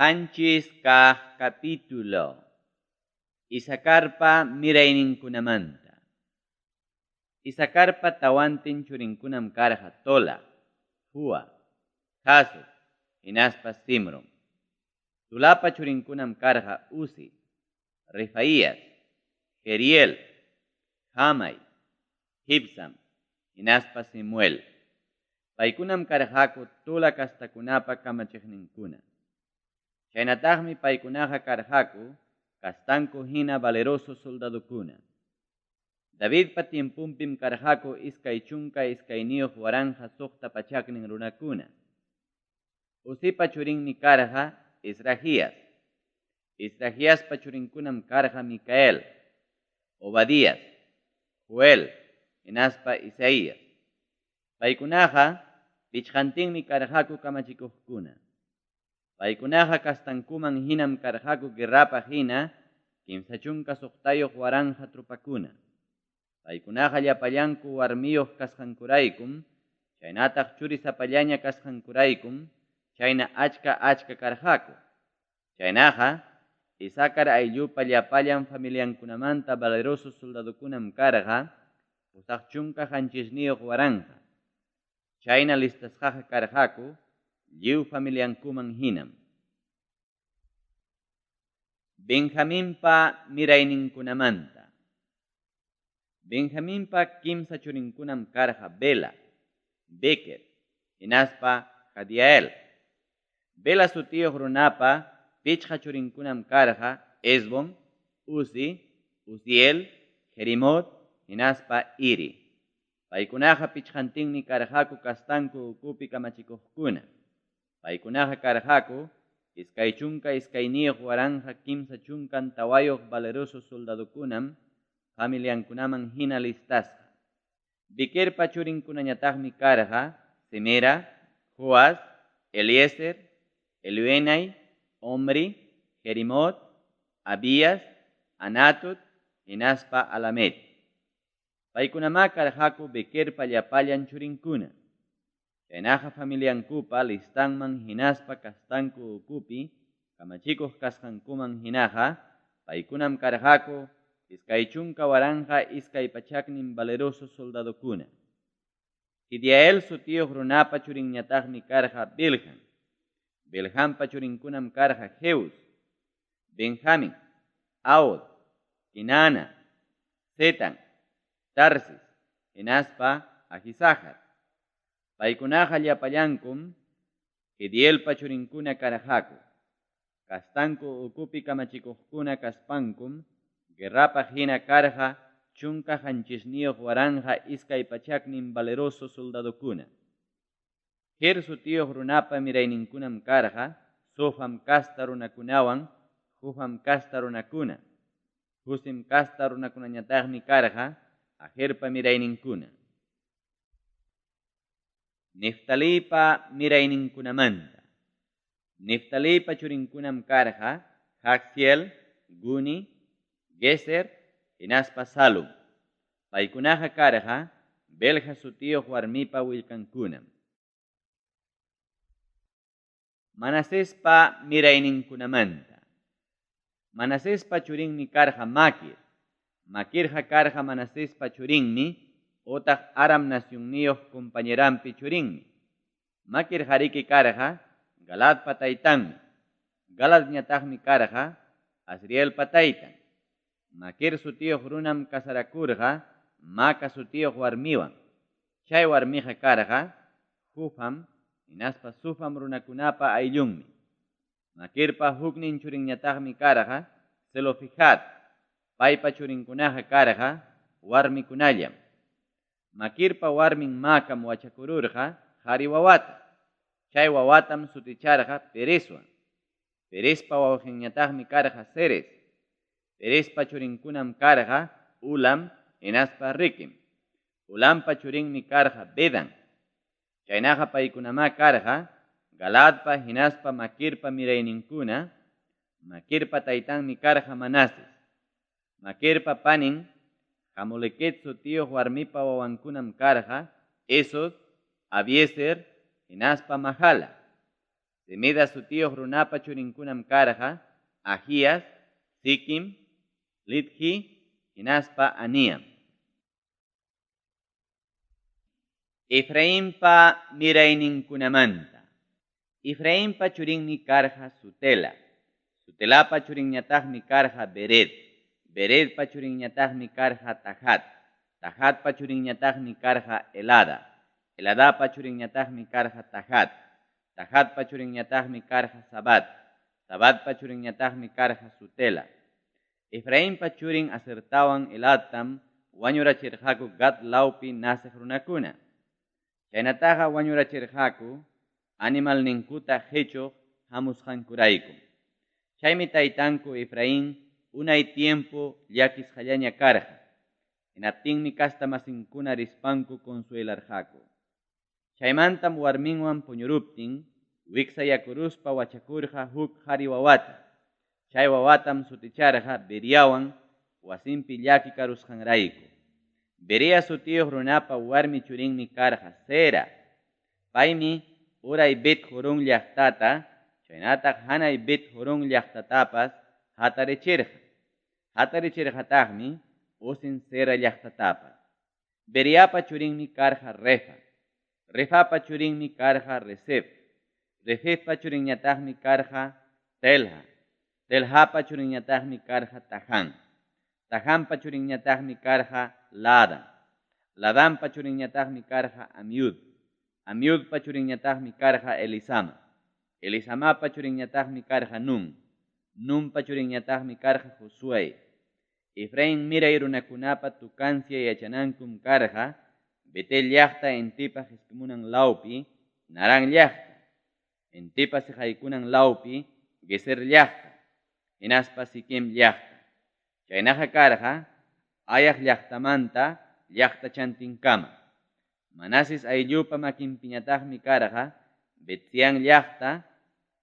7 kaq capítulo. Isacarpa mirayninkunamanta. Isacarpa tawantin churinkunam karqa Tola, Fua, Jasub hinaspa Simron. Tolapa churinkunam karqa Uzi, Refaías, Jeriel, Jamai, Jibsam hinaspa Semuel. Paykunam karqaku Tola castakunapa kamachiqninkuna. Chaynataqmi paykunaqa karqaku castanku hina valeroso soldadokuna. Davidpa tiemponpim karqaku 22 2600 runakuna. Uzipa churinmi karqa Izrahías. Izrahiaspa churinkunam karqa Micael, Obadías, Joel hinaspa Isaías. Paykunaqa pichqantinmi karqaku kamachikuqkuna. Paykunaqa castankuman hinam karqaku guerrapaq hina 36,000 tropakuna. Paykunaqa llapallanku warmiyuq kasqankuraykum, chaynataq churisapallaña kasqankuraykum, chayna achka-achka karqaku. Chaynaqa, Isacar ayllupa llapallan familiankunamanta valeroso soldadokunam karqa 87,000. Chayna listasqaqa karqaku lliw familiankuman hinam. Benjaminpa mirayninkunamanta. Benjaminpa kimsa churinkunam karqa Bela, Bequer hinaspa Jadiael. Bela sutiyuq runapa pichqa churinkunam karqa Esbon, Uzi, Uziel, Jerimot hinaspa Iri. Paykunaqa pichqantinmi karqaku castanku ukupi kamachikuqkuna. Paykunaqa karqaku 22,034 valeroso soldadokunam familiankunaman hina listasqa. Bequerpa churinkunañataqmi karqa Semera, Joás, Eliezer, Elioenai, Omri, Jerimot, Abías, Anatot hinaspa Alamet. Paykunamá karqaku Bequerpa llapallan churinkuna. Chaynaqa familiankupa listanman hinaspa castanku ukupi kamachikuq kasqankuman hinaqa paykunam karqaku 20,200 valeroso soldadokuna. Jediael sutiyuq runapa churinñataqmi karqa Bilhan. Bilhanpa churinkunam karqa Jeus, Benjamin, Aod, Quenaana, Zetan, Tarsis, hinaspa Ahisajar. Paykunaqa llapallankum Jedielpa churinkuna karqaku. Castanku ukupi kamachikuqkuna kaspankum guerrapaq hina karqa 17,200 valeroso soldadokuna. Ger sutiyuq runapa mirayninkunam karqa Sofam casta runakunawan Hufam casta runakuna. Husim casta runakunañataqmi karqa Ajerpa mirayninkuna. Neftaliypa mirayninkunamanta. Neftaliypa churinkunam karqa Jaxiel, Guni, Geser hinaspa Salum. Paykunaqa karqa Belha sutiyuq warmipa willkankunam. Manasespa mirayninkunamanta. Manasespa churinmi karqa Maquir. Maquirqa karqa Manasespa churinmi otaq Aram nacionniyuq compañeranpi churinmi. Maquir qariki karqa Galadpa taytanmi. Galadñataqmi karqa Asrielpa taytan. Maquir sutiyuq runam casarakurqa Maca sutiyuq warmiwan. Chay warmiqa karqa Hufam hinaspa Sufam runakunapa ayllunmi. Maquirpa huknin churinñataqmi karqa Zelofehad. Paypa churinkunaqa karqa warmikunallam. Maquirpa warmin Macam wachakururqa qari wawata. Chay wawatam suticharqa Pereswan. Perespa wawqinñataqmi karqa Seres. Perespa churinkunam karqa Ulam hinaspa Requem. Ulampa churinmi karqa Bedan. Chaynaqa paykunamá karqa Galadpa hinaspa Maquirpa mirayninkuna. Maquirpa taytanmi karqa Manases. Maquirpa panin Hamolequet sutiyuq warmipa wawankunam karqa Esod, Abiezer hinaspa Mahala. Semida sutiyuq runapa churinkunam karqa Ahias, Siquim, Litji hinaspa Aniam. Efrainpa mirayninkunamanta. Efrainpa churinmi karqa Sutela. Sutelapa churinñataqmi karqa Bered. Beredpa churinñataqmi karqa Tahat. Tahatpa churinñataqmi karqa Elada. Eladapa churinñataqmi karqa Tahat. Tahatpa churinñataqmi karqa Sabat. Sabatpa churinñataqmi karqa Sutela. Efrainpa churin Asertawan Eladtam wañurachirqaku Gat lawpi naceq runakuna. Chaynataqa wañurachirqaku animalninkuta qichuq hamusqankuraykum. Chaymi taytanku Efraín unay tiempo llakisqallaña karqa. Hinaptinmi kasta masinkuna rispanku consuelarqaku. Chaymantam warminwan puñuruptin wiksayakuruspa wachakurqa huk qhari wawata. Chay wawatam suticharqa Beriawan wasinpi llaki karusqanrayku. Beria sutiyuq runapa warmi churinmi karqa Sera. Paymi uray Bet Jorón llaqtata, chaynataq hanay Bet Jorón llaqtatapas hatarichirqa. Hatarichirqataqmi Usin Sera llaqtatapas. Beriapa churinmi karqa Refa. Refapa churinmi karqa Resef. Refefpa churinñataqmi karqa Telha. Telhapa churinñataqmi karqa Taján. Tajanpa churinñataqmi karqa Ladan. Ladanpa churinñataqmi karqa Amiud. Amiudpa churinñataqmi karqa Elisama. Elisamapa churinñataqmi karqa Nun. Nunpa churinñataqmi karqa Josué. Efraín miray runakunapa tukancia yachanankum karqa Betel llaqta intipa qispimunan lawpi Naran llaqta. Intipa siqaykunan lawpi Geser llaqta. Hinaspa Siquem llaqta. Chaynaqa karqa Ayaq llaqtamanta llaqtachantinkama. Manases ayllupa makinpiñataqmi karqa Betzián llaqta,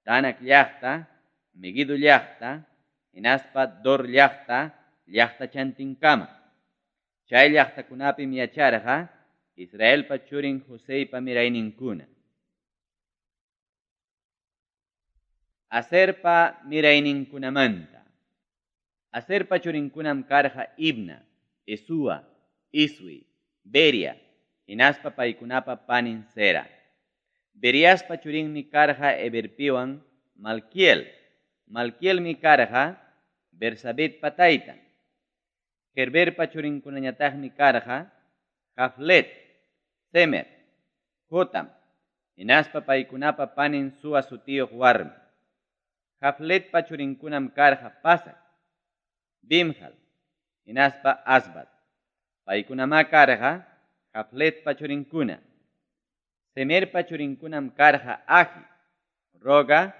Tanak llaqta, Meguido llaqta, hinaspa Dor llaqta, llaqtachantinkama. Chay llaqtakunapim yacharqa Israelpa churin Joseypa mirayninkuna. Aserpa mirayninkunamanta. Aserpa churinkunam karqa Ibna, Esúa, Isui, Beria, hinaspa paykunapa panin Sera. Beriaspa churinmi karqa Eberpiwan Malquiel. Malquielmi karqa Bersabetpa taytan. Gerberpa churinkunañataqmi karqa Jaflet, Semer, Jotam, hinaspa paykunapa panin Sua sutiyuq warmi. Jafletpa churinkunam karqa Pasak, Bimhal, hinaspa Asbat. Paykunamá karqa Jafletpa churinkuna. Semerpa churinkunam karqa Ahi, Roga,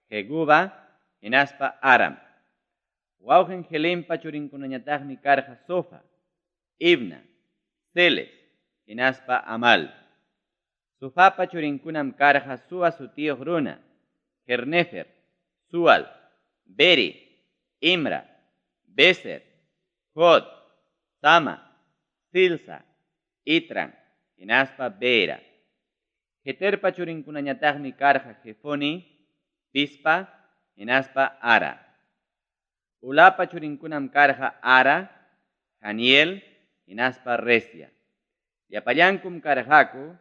Jeguba, hinaspa Aram. Wawqin Helempa churinkunañataqmi karqa Sofa, Ibna, Seles, hinaspa Amal. Sofapa churinkunam karqa Sua sutiyuq runa, Jernefer, Sual, Beri, Imra, Beser, Jod, Sama, Silsa, Itran, hinaspa Beera. Jeterpa churinkunañataqmi karqa Jefoni, Pispa, hinaspa Ara. Ulapa churinkunam karqa Ara, Janiel, hinaspa Resia. Llapallankum karqaku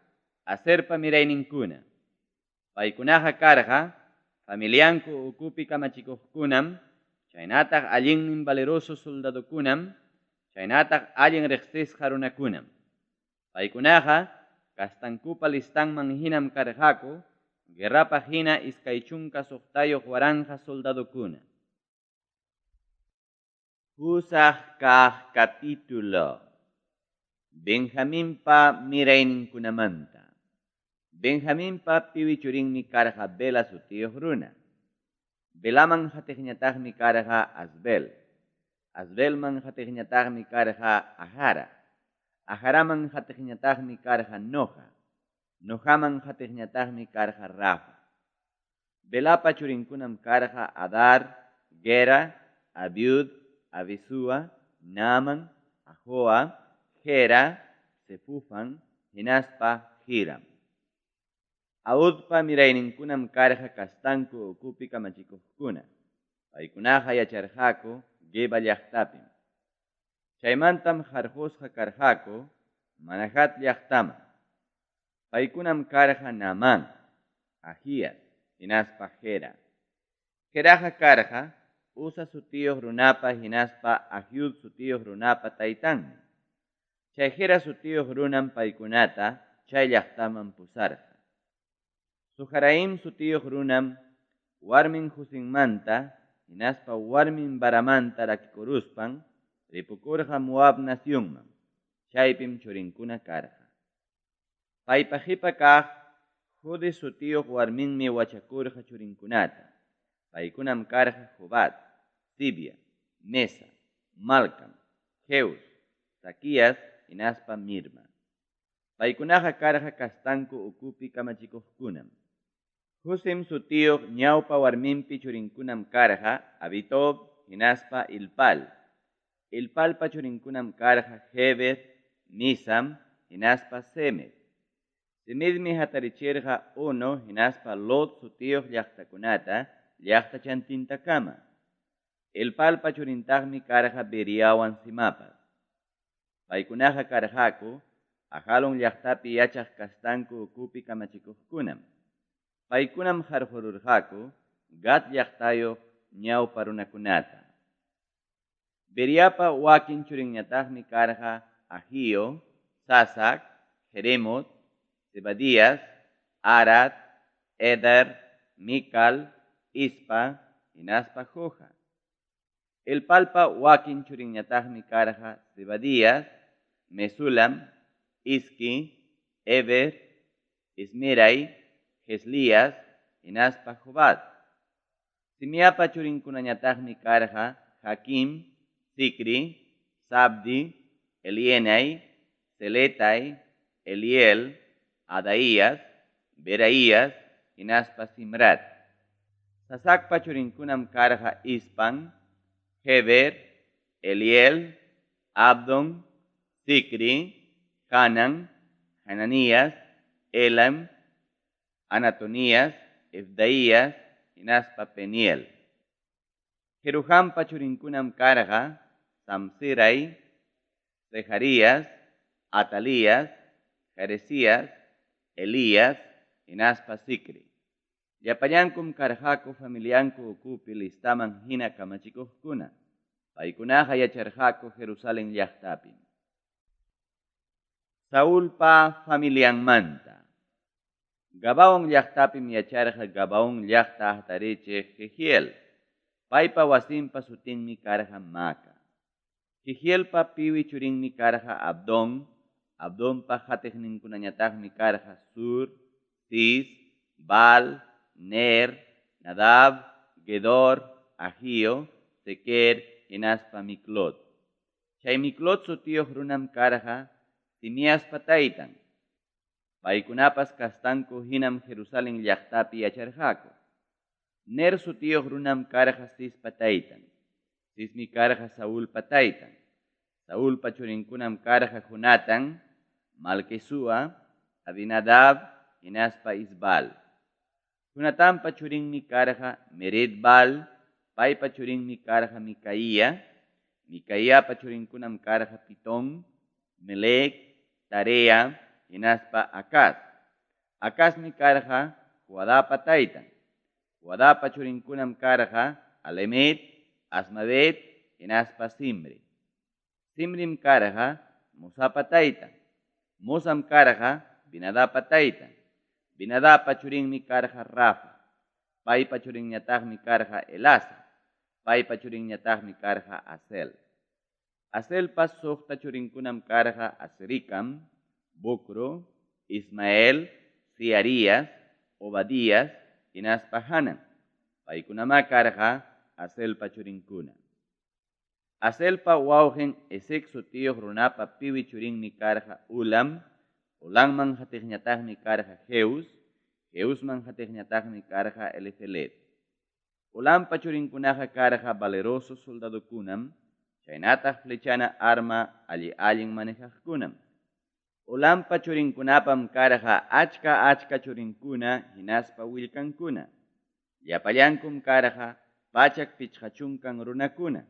Aserpa mirayninkuna. Paykunaqa karqa familianku ukupi kamachikuqkunam, chaynataq allinnin valeroso soldadokunam, chaynataq allin riqsisqa runakunam. Paykunaqa kastankupa listanman hinam karqaku, guerrapaq hina 26 waranqa soldadokuna. Pusaq kaq capítulo. Benjaminpa mirayninkunamanta. Benjaminpa piwi churinmi karqa Bela sutiyuq runa. Belaman hatiqñataqmi karqa Asbel. Asbelman hatiqñataqmi karqa Ajara. Ajaraman hatiqñataqmi karqa Noja. Nojaman hatiqñataqmi karqa Rafa. Belapa churinkunam karqa Adar, Gera, Abiud, Abisúa, Naaman, Ahoa, Gera, Sefufan, hinaspa Hiram. Audpa mirayninkunam karqa kastanku ukupi kamachikuqkuna. Paykunaqa yacharqaku Geba llaqtapim. Chaymantam qarqusqa karqaku Manahat llaqtaman. Paykunam karqa Naamán, Ajías hinaspa Gera. Geraqa karqa Uza sutiyuq runapa hinaspa Ahiud sutiyuq runapa taytanmi. Chay Gera sutiyuq runam paykunata chay llaqtaman pusarqa. Sujaraim sutiyuq runam warmin Husinmanta hinaspa warmin Baramanta rakikuruspan ripukurqa Moab nacionman, chaypim churinkuna karqa. Paypa qipa kaq Jode sutiyuq warminmi wachakurqa churinkunata. Paykunam karqa Jobad, Sibia, Mesa, Malcam, Jeus, Saquías hinaspa Mirma. Paykunaqa karqa kastanku ukupi kamachikuqkunam. Husim sutiyuq ñawpa warminpi churinkunam karqa Abitob hinaspa Ilpal. Ilpalpa churinkunam karqa Heber, Misam hinaspa Semed. Semedmi hatarichirqa Ono hinaspa Lod sutiyuq llaqtakunata llaqtachantintakama. Elpalpa churintaqmi karqa Beriawan Simapas. Paykunaqa karqaku Ajalon llaqtapi yachaq kastanku ukupi kamachikuqkunam. Paykunam qarqururqaku Gat llaqtayuq ñawpa runakunata. Beriapa wakin churinñataqmi karqa Ahío, Sasac, Jeremot, Zebadías, Arad, Eder, Mical, Ispa hinaspa Joha. Elpalpa wakin churinñataqmi karqa Zebadías, Mesulam, Isqui, Eber, Ismerai, Jeslías hinaspa Jobad. Simiapa churinkunañataqmi karqa Jaquim, Zicri, Sabdi, Elienai, Seletai, Eliel, Adaías, Beraías hinaspa Simrat. Sasacpa churinkunam karqa Ispan, Heber, Eliel, Abdon, Zicri, Hanan, Hananías, Elam, Anatonías, Efdaías hinaspa Peniel. Jeruhampa churinkunam karqa Samsirai, Zeharías, Atalías, Jeresías, Elías hinaspa Zicri. Llapallankum karqaku familianku ukupi listaman hina kamachikuqkuna. Paykunaqa yacharqaku Jerusalen llaqtapim. Saulpa familianmanta. Gabaon llaqtapim yacharqa Gabaon llaqta hatarichiq Jehiel. Paypa wasinpa sutinmi karqa Maaca. Jehielpa piwi churinmi karqa Abdón, Abdonpa qatiqninkunañataqmi karqa Sur, Cis, Baal, Ner, Nadab, Gedor, Ahío, Sequer hinaspa Miclot. Chay Miclot sutiyuq runam karqa Simiaspa taytan. Paykunapas kastanku hinam Jerusalen llaqtapi yacharqaku. Ner sutiyuq runam karqa Cispa taytan. Cismi karqa Saulpa taytan. Saulpa churinkunam karqa Jonatan, Malquisúa, Abinadab hinaspa Isbal. Jonatanpa churinmi karqa Meredbal, paypa churinmi karqa Micaía, Micaiapa churinkunam karqa Pitón, Melec, Tarea hinaspa Acaz. Acazmi karqa Joadapa taytan. Joadapa churinkunam karqa Alemet, Asmavet hinaspa Simri. Simrim karqa Mosapa taytan. Mosam karqa Binadapa taytan. Binadapa churinmi karqa Rafa. Paypa churinñataqmi karqa Elasa. Paypa churinñataqmi karqa Asel. Aselpa suqta churinkunam karqa Azricam, Bocro, Ismael, Siarías, Obadías hinaspa Hanan. Paykunamá karqa Aselpa churinkuna. Aselpa wawqin Esec sutiyuq runapa piwi churinmi karqa Ulam, Ulamman qatiqñataqmi karqa Jeus, Jeusman qatiqñataqmi karqa Elifelet. Ulampa churinkunaqa karqa valeroso soldadokunam, chaynataq flechana arma alli-allin manejaqkunam. Ulampa churinkunapam karqa achka-achka churinkuna hinaspa willkankuna. Llapallankum karqa 150 runakuna.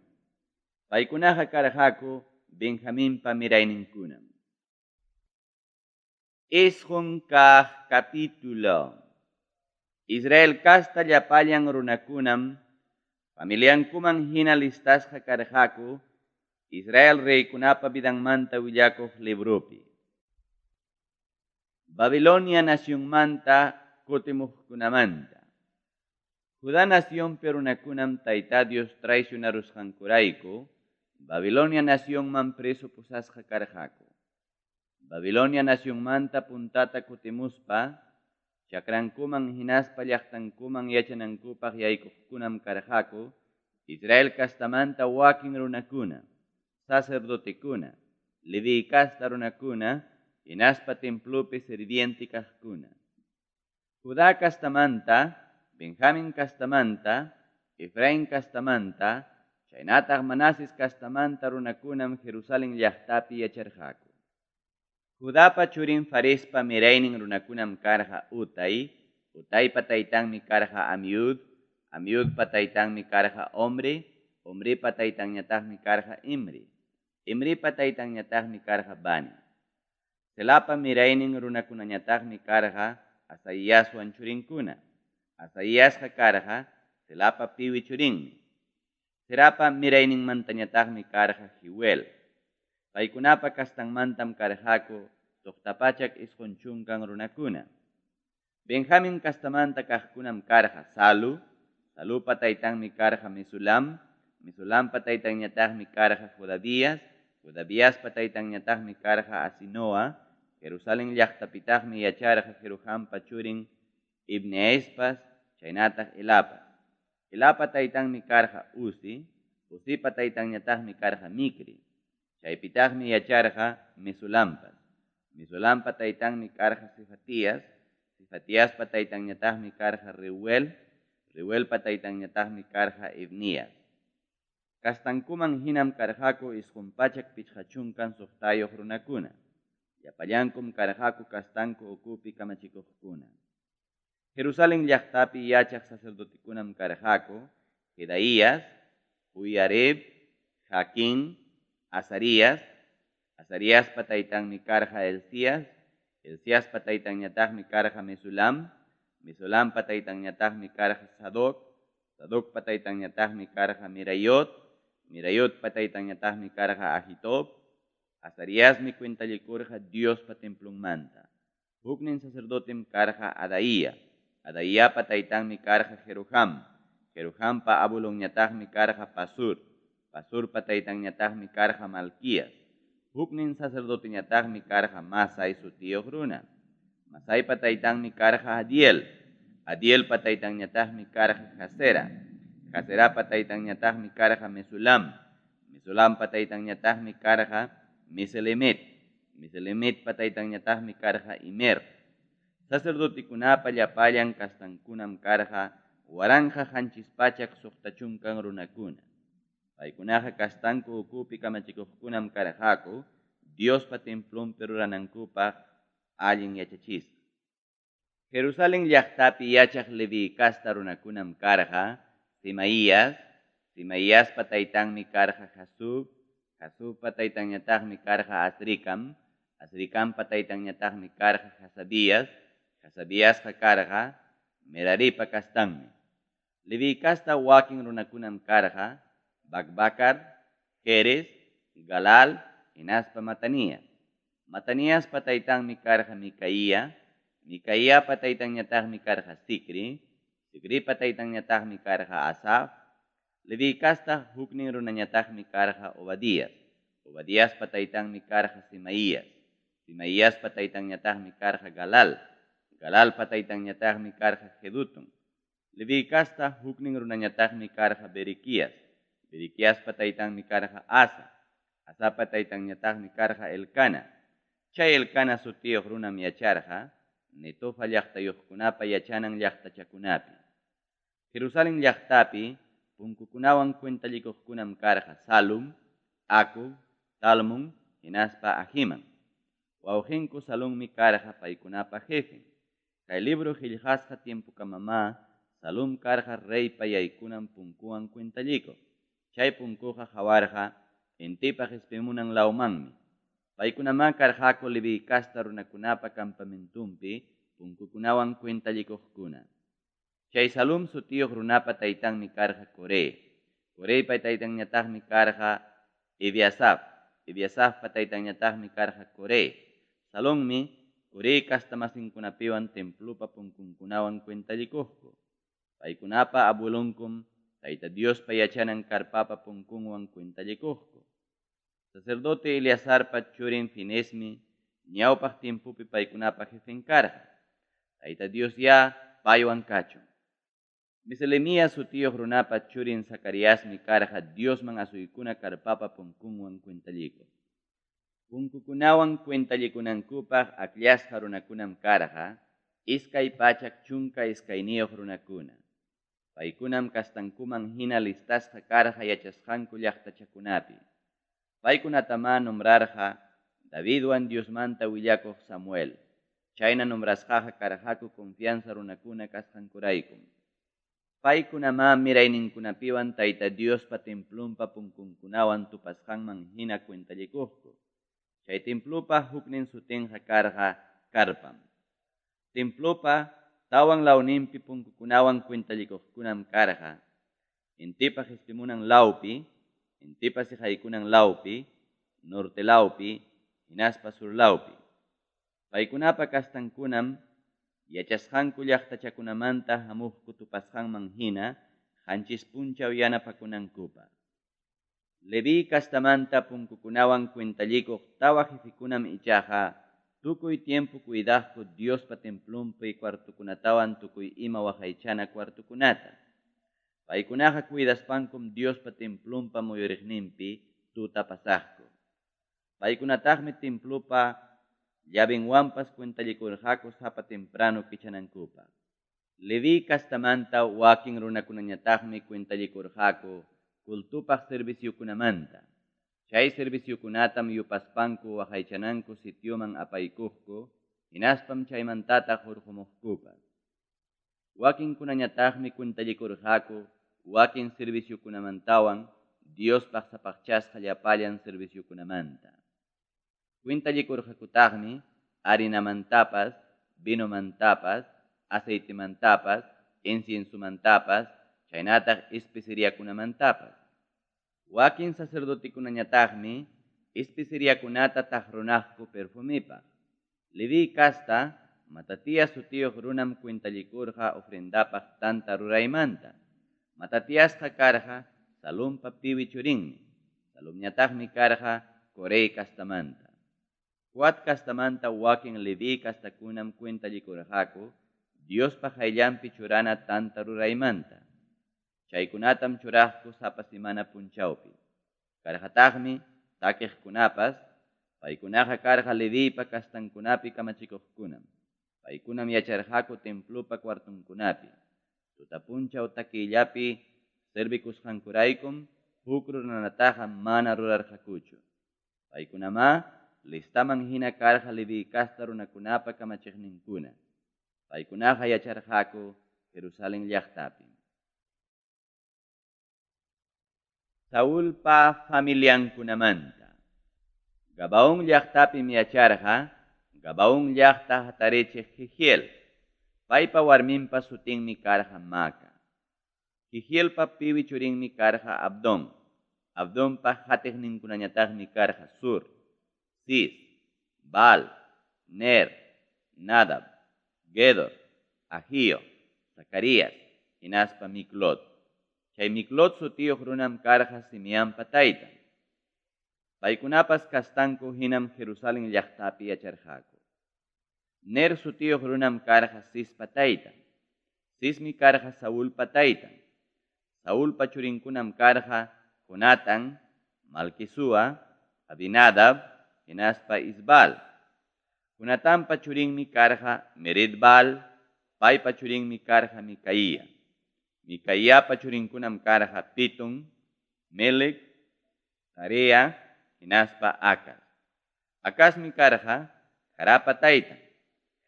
Paykunaqa karqaku Benjaminpa mirayninkunam. 9 kaq capítulo. Israel casta llapallan runakunam familiankuman hina listasqa karqaku Israel reykunapa vidanmanta willakuq libropi. Babilonia nacionmanta kutimuqkunamanta. Judá nacionpi runakunam Tayta Dios traicionarusqankurayku Babilonia nacionman preso pusasqa karqaku. Babilonia nacionmanta puntata kutimuspa chakrankuman hinaspa llaqtankuman yachanankupaq yaykuqkunam karqaku Israel castamanta wakin runakuna, sacerdotekuna, Leví casta runakuna, hinaspa templopi sirviente kaqkuna. Judá castamanta, Benjamín castamanta, Efraín castamanta, chaynataq Manases castamanta runakunam Jerusalén llaqtapi yacharqaku. Judapa churin Farespa miraynin runakunam karqa Utai, Utaipa taytanmi karqa Amiud, Amiudpa taytanmi karqa Omri, Omripa taytanñataqmi karqa Imri, Imripa taytanñataqmi karqa Bani. Selapa miraynin runakunañataqmi karqa Asaiaswan churinkuna. Asaiasqa karqa Selapa piwi churinmi. Zerapa mirayninmantañataqmi karqa Jeuel. Paykunapa kastanmantam karqaku 690 runakuna. Benjamin kastamanta kaqkunam karqa Salu, Salupa taytanmi karqa Mesulam, Mesulampa taytanñataqmi karqa Jodavías, Jodaviaspa taytanñataqmi karqa Asinoa, Jerusalén llaqtapitaqmi yacharqa Jerohampa churin Ibneespas, chaynataq Elapas. Elapa taytanmi karqa Uzi, Uzipa taytanñataqmi karqa Micri. Chaypitaqmi yacharqa Mesulampas. Mesulampa taytanmi karqa Cefatías, Cefatiaspa taytanñataqmi karqa Reuel, Reuelpa taytanñataqmi karqa Ibnías. Kastankuman hinam karqaku 956 runakuna. Llapallankum karqaku kastanku ukupi kamachikuqkuna. Jerusalén llaqtapi yachaq sacerdotekunam karqaku Jedaías, Joiarib, Jaquín, Azarías, Azariaspa taytanmi karqa Elías, Elíaspa taytanñataqmi karqa Mesulam, Mesulampa taytanñataqmi karqa Sadoc, Sadocpa taytanñataqmi karqa Mirayot, Mirayotpa taytanñataqmi karqa Ahitob. Azariasmi cuentallikurqa Diospa templonmanta. Huknin sacerdotem karqa Adaía, Adaiapa taytanmi karqa Jeroham, Jerohampa abuelonñataqmi karqa Pasur, Pasurpa taytanñataqmi karqa Malquías. Huknin sacerdoteñataqmi karqa Masai sutiyuq runa. Masaipa taytanmi karqa Adiel, Adielpa taytanñataqmi karqa Jazera, Jazerapa taytanñataqmi karqa Mesulam, Mesulampa taytanñataqmi karqa Meselemet, Meselemetpa taytanñataqmi karqa Imer. Sacerdotekunapa llapallan kastankunam karqa 1760 runakuna. Paykunaqa kastanku ukupi kamachikuqkunam karqaku Diospa templonpi ruranankupaq allin yachachisqa. Jerusalén llaqtapi yachaq Leví casta runakunam karqa Semaías, Semaiaspa taytanmi karqa Jasub, Jasubpa taytanñataqmi karqa Azricam, Azricampa taytanñataqmi karqa Hasabías, Hasabiasqa karqa Meraripa kastanmi. Leví casta wakin runakunam karqa Bakbakar, Jeres, Galal, hinaspa Matanías. Mataniaspa taytanmi karqa Micaía, Micaiapa taytanñataqmi karqa Zicri, Zicripa taytanñataqmi karqa Asaf. Leví casta huknin runañataqmi karqa Obadías, Obadiaspa taytanmi karqa Semaías, Semaiaspa taytanñataqmi karqa Galal, Galalpa taytanñataqmi karqa Jedutun. Leví casta huknin runañataqmi karqa Berequías, Berequiaspa taytanmi karqa Asa, Asapa taytanñataqmi karqa Elcana. Chay Elcana sutiyuq runam yacharqa Netofa llaqtayuqkunapa yachanan llaqtachakunapi. Jerusalén llaqtapi punkukunawan cuentallikuqkunam karqa Salum, Acub, Talmon, hinaspa Ahiman. Wawqenku Salummi karqa paykunapa jefen. Kay libro qellqasqa tiempokamamá Salum karqa reypa yaykunan punkuwan cuentallikuq. Chay punkuqa qawarqa intipa qespimunan lawmanmi. Paykunamá karqaku Leviy casta runakunapa campamentonpi punkukunawan cuentallikuqkuna. Chay Salum sutiyuq runapa taytanmi karqa Coré. Coreypa taytanñataqmi karqa Ebiasaf. Ebiasafpa taytanñataqmi karqa Coré. Salummi Coré castamasinkunapiwan templopa punkunkunawan cuentallikuqku. Paykunapa abuelonkum Tayta Diospa yachanan carpapa punkunwan cuentallikuqku. Sacerdote Eleazarpa churin Finesmi ñawpaq tiempopi paykunapa jefen karqa. Tayta Diosyá paywan kachun. Meselemías sutiyuq runapa churin Zacariasmi karqa Diosman asuykuna carpapa punkunwan cuentallikuq. Punkukunawan cuentallikunankupaq akllasqa runakunam karqa 212 runakuna. Paykunam kastankuman hina listasqa karqa yachasqanku llaqtachakunapi. Paykunatamá nombrarqa Davidwan Diosmanta willakuq Samuel. Chayna nombrasqaqa karqaku confianza runakuna kasqankuraykum. Paykunamá mirayninkunapiwan Tayta Diospa templonpa punkunkunawan tupasqanman hina cuentallikuqku. Chay templopa huknin sutinqa karqa carpam. Templopa tawan lawninpi punkukunawan cuentallikuqkunam karqa intipa qespimunan lawpi, intipa siqaykunan lawpi, norte lawpi, hinaspa sur lawpi. Paykunapa kastankunam yachasqanku llaqtachakunamanta hamuqku tupasqanman hina 7 punchaw yanapakunankupaq. Leví kastamanta punkukunawan cuentallikuq tawa jefekunam ichaqa tukuy tiempo cuidaqku Diospa templonpi cuartokunatawan tukuy ima waqaychana cuartokunata. Paykunaqa cuidaspankum Diospa templonpa muyuriqninpi tuta pasaqku. Paykunataqmi templopa llavenwanpas cuentallikurqaku sapa temprano kichanankupaq. Leví kastamanta wakin runakunañataqmi cuentallikurqaku cultopaq serviciokunamanta. Chay serviciokunatam yupaspanku waqaychananku sitioman apaykuqku, hinaspam chaymantataq hurqumuqkupas. Wakinkunañataqmi cuentallikurqaku wakin serviciokunamantawan Diospaq sapaqchasqa llapallan serviciokunamanta. Cuentallikurqakutaqmi harinamantapas, vinomantapas, aceitemantapas, inciensomantapas, chaynataq especeriakunamantapas. Wakin sacerdotekunañataqmi especeriakunata taqrunaqku perfumipaq. Leví casta Matatías sutiyuq runam cuentallikurqa ofrendapaq tanta ruraymanta. Matatiasqa karqa Salumpa piwi churinmi. Salumñataqmi karqa Coré kastamanta. Coat kastamanta wakin Leví kastakunam cuentallikurqaku Diospa qayllanpi churana tanta ruraymanta. Chaykunatam churaqku sapa semana punchawpi. Karqataqmi takiqkunapas, paykunaqa karqa Leviypa kastankunapi kamachikuqkunam. Paykunam yacharqaku templopa cuartonkunapi. Tuta punchaw takiyllapi servikusqankuraykum huk ruranataqa mana rurarqakuchu. Paykunamá listaman hina karqa Leví kasta runakunapa kamachiqninkuna. Paykunaqa yacharqaku Jerusalén llaqtapi. Saulpa familiankunamanta. Gabaón llaqtapim yacharqa, Gabaón llaqta hatarichiq Jehiel. Paypa warminpa sutinmi karqa Maca. Jehielpa piwi churinmi karqa Abdón. Abdonpa hatiqninkunañataqmi karqa Sur, Cis, Baal, Ner, Nadab, Gedor, Ahío, Zacarías, hinaspa Miklot. Chay Miklot sutiyuq runam karqa Simeampa taytan. Paykunapas kastanku hinam Jerusalén llaqtapi yacharqaku. Ner sutiyuq runam karqa Cispa taytan. Cismi karqa Saulpa taytan. Saulpa churinkunam karqa Jonatán, Malquisúa, Abinadab, hinaspa Isbal. Jonatanpa churinmi karqa Meridbal, paypa churinmi karqa Micaía. Micaíapa churinkunam karqa Pitón, Melec, Tarea, hinaspa Acaz. Acazmi karqa Jarapa taytan.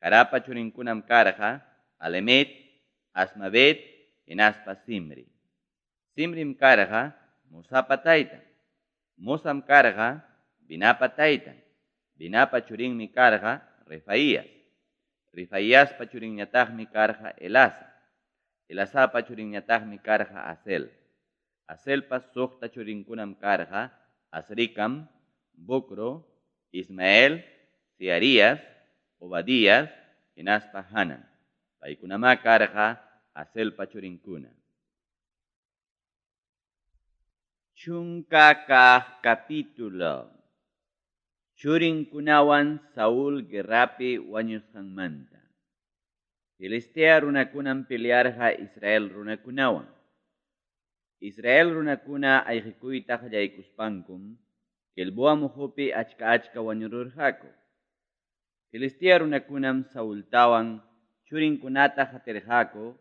Jarapa churinkunam karqa Alemet, Asmavet hinaspa Zimri. Zimrim karqa Mosapa taytan. Mosam karqa Binapa taytan. Binapa churinmi karqa Refaías. Refaiaspa churinñataqmi karqa Elasa. Elasapa churinñataqmi karqa Azel. Azelpa suqta churinkunam karqa Azricam, Bocro, Ismael, Searías, Obadías hinaspa Hanan. Paykunamá karqa Azelpa churinkuna. Chunka kaq capítulo. Churinkunawan Saúl guerrapi wañusqanmanta. Filistea runakunam pelearqa Israel runakunawan. Israel runakuna ayqikuyta qallaykuspankum Gilboa muqupi achka-achka wañururqaku. Filistea runakunam Saultawan churinkunata qatirqaku,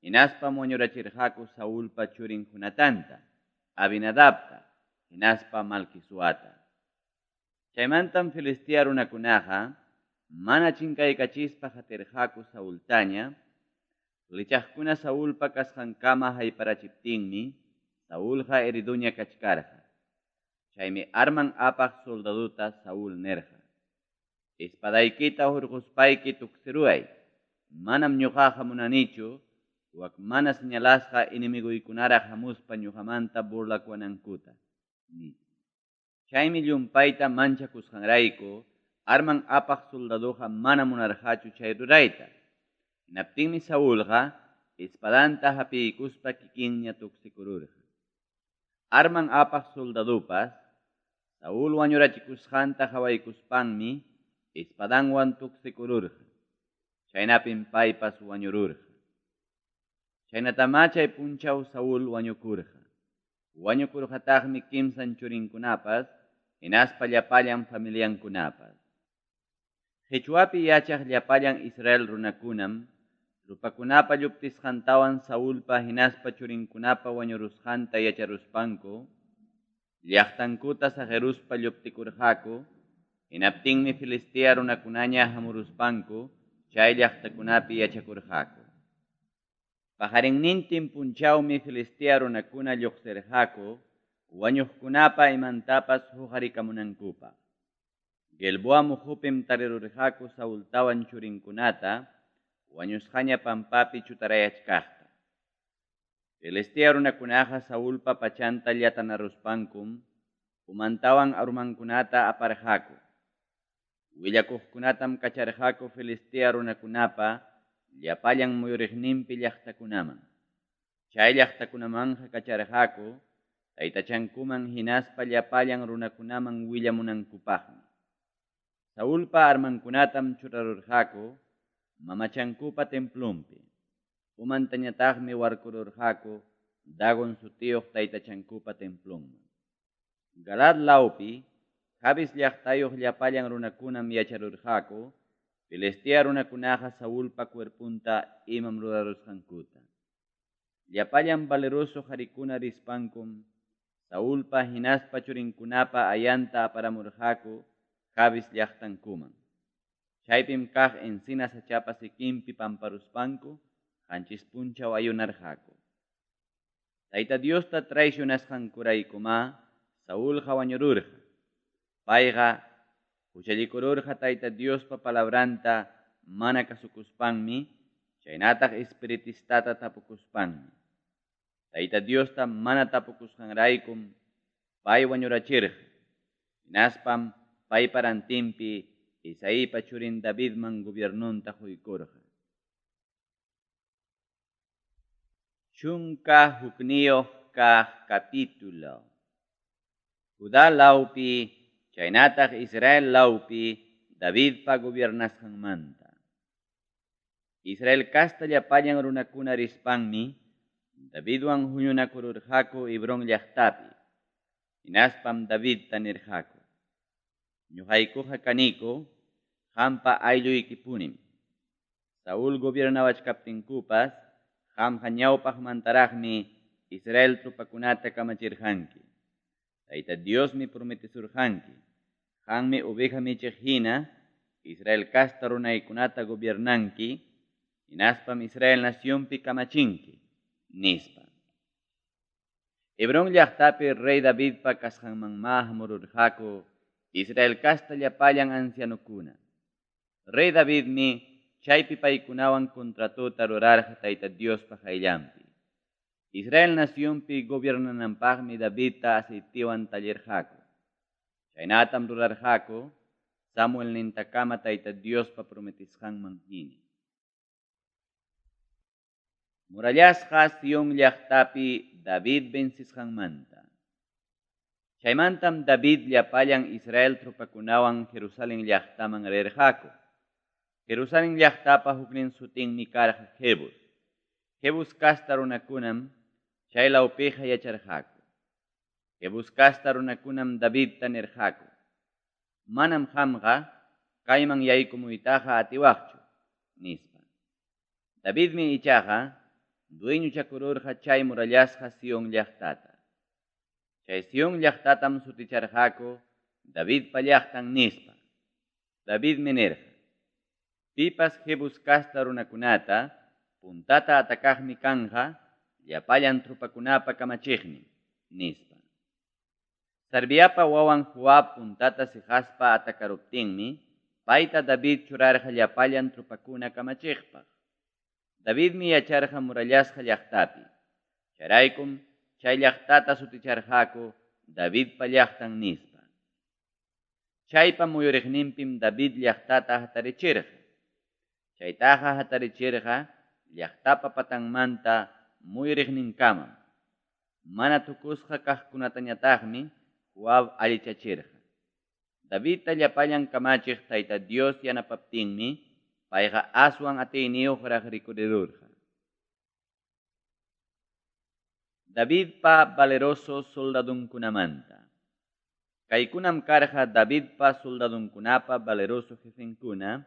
hinaspam wañurachirqaku Saulpa churin Jonatanta, Abinadabta, hinaspa Malquisuata. Chaymantam Filistea runakunaqa mana chinkaykachispa qatirqaku Saultaña, flechaqkuna Saulpa kasqankama hayparachiptinmi Saulqa heridoña kachkarqa. Chaymi arman apaq soldadota Saúl nirqa: Espadaykita hurquspayki tuksiruway. Manam ñuqaqa munanichu wak mana señalasqa enemiguykunaraq hamuspa ñuqamanta burlakuwanankuta, nispa. Chaymi llumpayta manchakusqanrayku arman apaq soldadoqa mana munarqachu chay rurayta. Hinaptinmi Saulqa espadanta hapiykuspa kikinña tuksikururqa. Arman apaq soldadopas Saúl wañurachikusqanta qawaykuspanmi espadanwan tuksikururqa. Chaynapim paypas wañururqa. Chaynatamá chay punchaw Saúl wañukurqa. Wañukurqataqmi kimsan churinkunapas hinaspa llapallan familiankunapas. Qechwapi yachaq llapallan Israel runakunam tropakunapa lluptisqantawan Saulpa hinaspa churinkunapa wañurusqanta yacharuspanku llaqtankuta saqeruspa lluptikurqaku, hinaptinmi Filistea runakunaña hamuruspanku chay llaqtakunapi yachakurqaku. Paqarinnintin punchawmi Filistea runakuna lluqsirqaku wañuqkunapa imantapas huqarikamunankupaq. Gilboa muqupim tarirurqaku Saultawan churinkunata wañusqaña pampapi chutarayachkaqta. Filistea runakunaqa Saulpa pachanta llatanaruspankum umantawan armankunata aparqaku. Willakuqkunatam kacharqaku Filistea runakunapa llapallan muyuriqninpi llaqtakunaman. Chay llaqtakunamanqa kacharqaku taytachankuman hinaspa llapallan runakunaman willamunankupaqmi. Saulpa armankunatam churarurqaku mamachankupa templonpi. Umantañataqmi warkururqaku Dagon sutiyuq taytachankupa templonman. Galaad lawpi Jabes llaqtayuq llapallan runakunam yacharurqaku Filistea runakunaqa Saulpa cuerponta imam rurarusqankuta. Llapallan valeroso qarikuna rispankum Saulpa hinaspa churinkunapa ayanta aparamurqaku Jabes llaqtankuman. Chaypim kaq encina sachapa sikinpi pamparuspanku qanchis punchaw ayunarqaku. Tayta Diosta traicionasqankuraykumá Saulqa wañururqa. Payqa huchallikururqa Tayta Diospa palabranta mana kasukuspanmi, chaynataq espiritistata tapukuspanmi. Tayta Diosta mana tapukusqanraykum pay wañurachirqa. Hinaspam paypa rantinpi Isaipa churin Davidman gobiernonta quykurqa. 11 kaq capítulo. Judá lawpi chaynataq Israel lawpi Davidpa gobiernasqanmanta. Israel casta llapallan runakuna rispanmi Davidwan huñunakururqaku Hebrón llaqtapi. Hinaspam Davidta nirqaku: Ñuqaykuqa kaniku qampa aylluykipunim. Saúl gobiernawachkaptinkupas qamqa ñawpaqmantaraqmi Israel tropakunata kamachirqanki. Tayta Diosmi prometesurqanki, qanmi oveja michiq hina Israel casta runaykunata gobiernanki, hinaspam Israel nacionpi kamachinki, nispa. Hebrón llaqtapi rey Davidpa kasqanmanmá hamururqaku Israel casta llapallan ancianokuna. Rey Davidmi chaypi paykunawan contratota rurarqa Tayta Diospa qayllanpi. Israel nacionpi gobiernananpaqmi Davidta aceitewan tallirqaku. Chaynatam rurarqaku Samuel nintakama Tayta Diospa prometisqanman hina. Murallasqa Sion llaqtapi David vencisqanmanta. Chaymantam David llapallan Israel tropakunawan Jerusalén llaqtaman rirqaku. Jerusalén llaqtapa huknin sutinmi karqa Jebus. Jebus casta runakunam chay lawpiqa yacharqaku. Jebus casta runakunam Davidta nirqaku: Manam qamqa kayman yaykumuytaqa atiwaqchu, nispa. Davidmi ichaqa dueñochakururqa chay murallasqa Sion llaqtata. Chay Sion llaqtatam suticharqaku Davidpa llaqtan nispa. Davidmi nirqa: Pipas Jebus casta runakunata puntata atakaqmi kanqa llapallan tropakunapa kamachiqnin, nispa. Sarviapa wawan Joab puntata siqaspa atakaruptinmi payta David churarqa llapallan tropakuna kamachiqpaq. Davidmi yacharqa murallasqa llaqtapi. Chayraykum chay llaqtata suticharqaku Davidpa llaqtan nispa. Chaypa muyuriqninpim David llaqtata hatarichirqa. Chaytaqa hatarichirqa llaqtapa patanmanta muyuriqninkamam. Mana tukusqa kaqkunatañataqmi Joab allichachirqa. Davidta llapallan kamachiq Tayta Dios yanapaptinmi payqa aswan atiyniyuqraq rikurirurqa. Davidpa valeroso soldadunkunamanta. Kaykunam karqa Davidpa soldadunkunapa valeroso jefenkuna,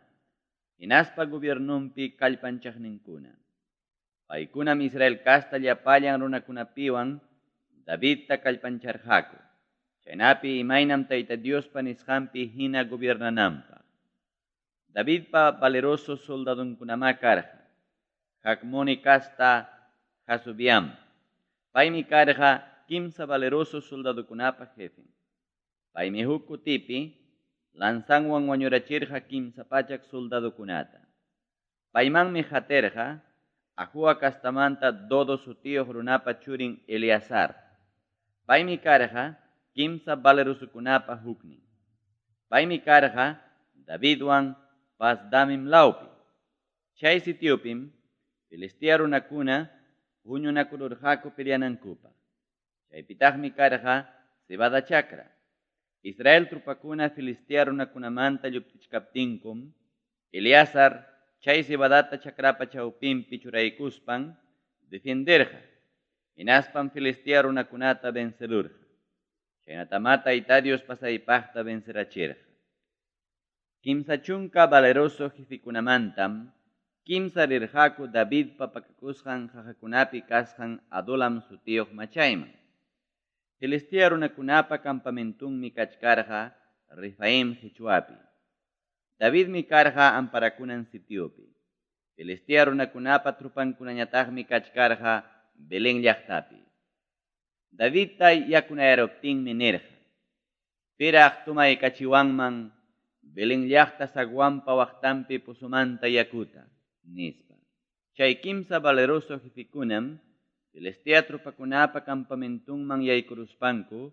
hinaspa gobiernunpi kallpanchaqninkuna. Paykunam Israel casta llapallan runakunapiwan Davidta kallpancharqaku. Chaynapi imaynam Tayta Diospa nisqanpi hina gobiernananpaq. Davidpa valeroso soldadunkunamá karqa Jacmoni casta Jasubiam. Paymi karqa kimsa valeroso soldadokunapa jefen. Paymi huk kutipi lanzanwan wañurachirqa 300 soldadokunata. Paymanmi qatirqa Ajua castamanta Dodo sutiyuq runapa churin Eleazar. Paymi karqa kimsa valerosokunapa huknin. Paymi karqa Davidwan Pasdamim lawpi. Chay sitiopim Filistea runakuna huñunakururqaku peleanankupaq. Chaypitaqmi karqa cebada chakra. Israel trupakuna Filistea runakunamanta lluptichkaptinkum, Eleazar chay cebadata chakrapa chawpinpi churaykuspan defenderqa. Hinaspam Filistea runakunata vencerurqa. Chaynatamá Tayta Dios pasaypaqta vencerachirqa. 30 valeroso jefekunamantam kimsa rirqaku Davidpa pakakusqan qaqakunapi kasqan Adulam sutiyuq machayman. Filistea runakunapa campamentunmi kachkarqa Refaim qichwapi. Davidmi karqa amparakunan sitiopi. Filistea runakunapa trupankunañataqmi kachkarqa Belén llaqtapi. Davidta yakunayaruptinmi nirqa: Piraq tumaykachiwanman Belén llaqta zaguanpa waqtanpi pozomanta yakuta, nispa. Chay kimsa valeroso jefikunam Filistea tropakunapa campamentunman yaykuruspanku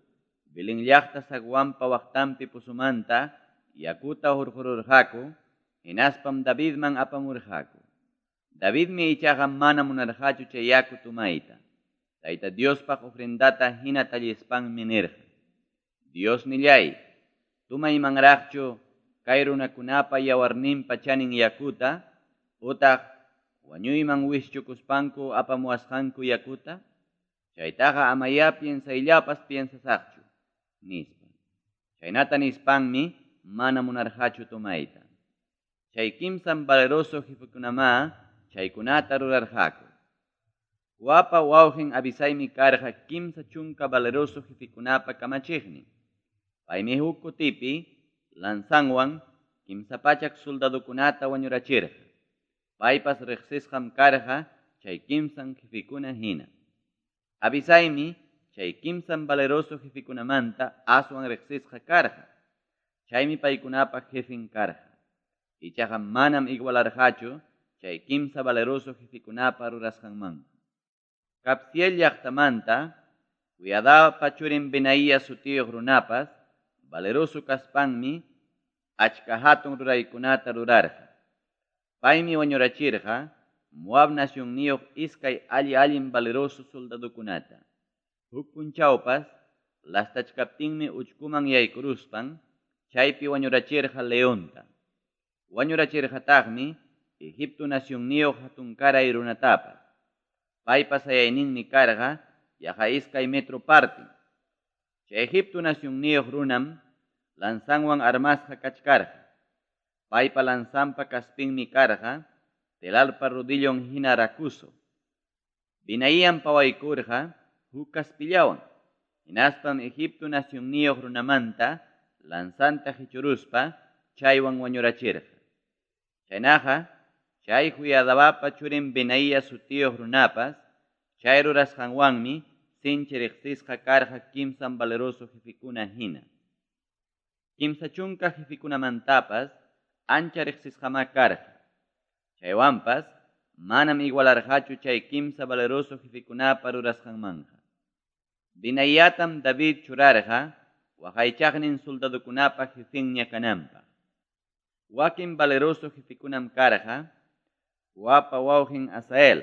Belén llaqta zaguanpa waqtanpi pozomanta yakuta hurqururqaku, hinaspam Davidman apamurqaku. Davidmi ichaqa mana munarqachu chay yaku tumayta. Tayta Diospaq ofrendata hina tallispanmi nirqa: Dios nillay, tumaymanraqchu kay runakunapa yawarninpa chanin yakuta, utaq wañuyman wischukuspanku apamuwasqanku yakuta? Chaytaqa amayá piensayllapas piensasaqchu, nispa. Chaynata nispanmi mana munarqachu tumayta. Chay kimsan valeroso jefekunamá chaykunata rurarqaku. Joabpa wawqin Abisaymi karqa 30 valeroso jefekunapa kamachiqnin. Paymi huk kutipi lanzanwan 300 soldadokunata wañurachirqa. Paypas riqsisqam karqa chay kimsan jefekuna hina. Abisaimi chay kimsan valeroso jefekunamanta aswan riqsisqa karqa. Chaymi paykunapa jefen karqa. Ichaqa manam igualarqachu chay kimsa valeroso jefekunapa rurasqanmanqa. Kabziel llaqtamanta Joiadapa churin Benaía sutiyuq runapas valeroso kaspanmi achka hatun ruraykunata rurarqa. Paymi wañurachirqa Moab nacionniyuq iskay alli-allin valeroso soldadokunata. Huk punchawpas lastachkaptinmi uchkuman yaykuruspan chaypi wañurachirqa leonta. Wañurachirqataqmi Egipto nacionniyuq hatunkaray runatapas. Paypa sayayninmi karqa yaqa 2 metro partin. Chay Egipto nacionniyuq runam lanzanwan armasqa kachkarqa. Paypa lanzanpa kaspinmi karqa telarpa rodillon hina rakuso. Benaíam pawaykurqa huk kaspillawan. Hinaspam Egipto nacionniyuq runamanta lanzanta qichuruspa chaywan wañurachirqa. Chaynaqa chay Joiadabapa churin Benaía sutiyuq runapas chay rurasqanwanmi sinchi riqsisqa karqa kimsan valeroso jefekuna hina. 30 jefekunamantapas ancha riqsisqamá karqa. Chaywanpas manam igualarqachu chay kimsa valeroso jefekunapa rurasqanmanqa. Benaiatam David churarqa waqaychaqnin soldadokunapa jefenña kananpaq. Wakin valeroso jefekunam karqa Joabpa wawqin Asael,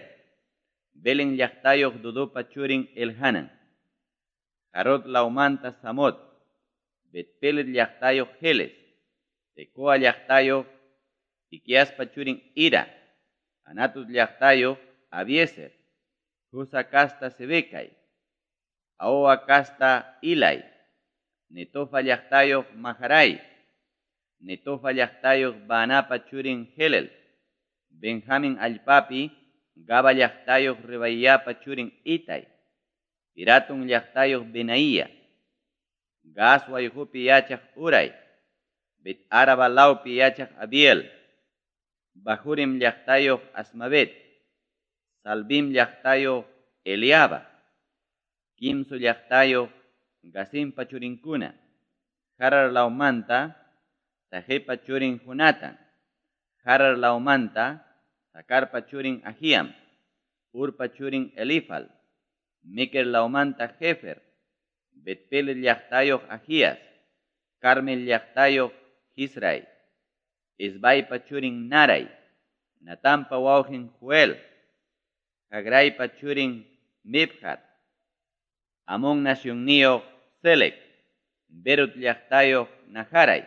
Belén llaqtayuq Dudupa churin Elhanan, Harod lawmanta Samot, Betpelet llaqtayuq Heles, Tecoa llaqtayuq Iquiaspa churin Ira, Anatot llaqtayuq Abiezer, Husa kasta Sibecai, Ahoa kasta Ilai, Netofa llaqtayuq Maharai, Netofa llaqtayuq Baanapa churin Helel, Benjamin allpapi Gaba llaqtayuq Rebaiyapa churin Itai, Piratun llaqtayuq Benaía, Gaas wayqupi yachaq Uray, Bet Araba lawpi yachaq Abiel, Bahurim llaqtayuq Asmavet, Salbim llaqtayuq Eliaba, Kimsu llaqtayuq Gasimpa churinkuna, Harar lawmanta Sajepa churin Jonatan, Harar lawmanta Sakarpa churin Ahiam, Urpa churin Elifal, Meker lawmanta Jefer, Betpelet llaqtayuq Ahias, Carmel llaqtayuq Hisray, Esbaipa churin Naray, Natampa wawqin Joel, Hagraypa churin Mibhar, Amón nacionniyuq Selec, Berut llaqtayuq Naharay,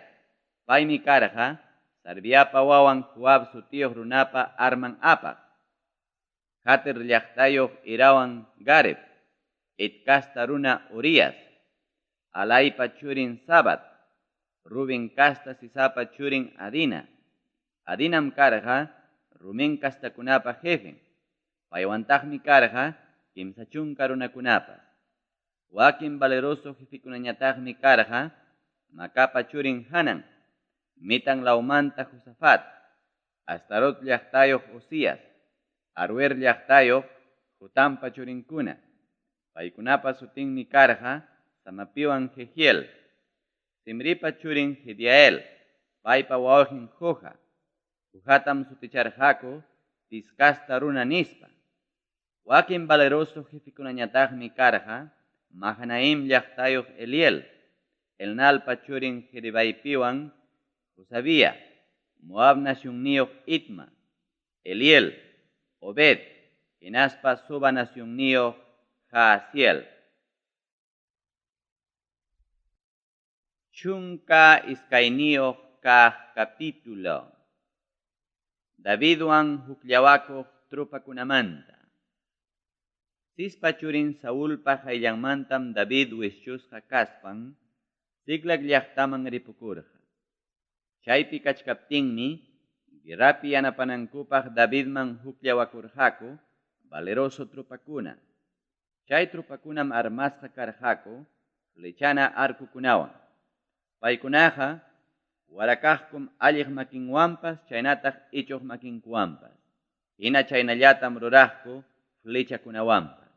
paymi karqa Sarviapa wawan Joab sutiyuq runapa arman apaq, Jater llaqtayuq Irawan Gareb, Et kasta runa Urias, Alaypa churin Sabat, Rubén kasta Sisapa churin Adina. Adinam karqa Rubén kastakunapa jefen, paywantaqmi karqa 30 runakunapas. Wakin valeroso jefekunañataqmi karqa Macapa churin Hanan, Mitan lawmanta Josafat, Astarot llaqtayuq Usías, Aruer llaqtayuq Jotampa churinkuna. Paykunapa sutinmi karqa Samapiwan Jehiel, Simripa churin Jediael, paypa wawqin Joja, Johatam suticharqaku Tiskasta runa nispa. Wakin valeroso jefekunañataqmi karqa Mahanaim llaqtayuq Eliel, Elnalpa churin Jeribaypiwan Josabía, Moab nacionniyuq Itma, Eliel, Obed, hinaspa Soba nacionniyuq Jaasiel. 12 kaq capítulo. Davidwan hukllawakuq trupakunamanta. Cispa churin Saulpa qayllanmantam David wischusqa kaspan Ziklag llaqtaman ripukurqa. Chaypi kachkaptinmi guerrapi yanapanankupaq Davidman hukllawakurqaku valeroso trupakuna. Chay trupakunam armasqa karqaku flechana arkukunawan. Paykunaqa Warakaqkum alliq makinwanpas chaynataq ichuq makinkuwanpas. Hina chaynallatam ruraqku flechakunawanpas.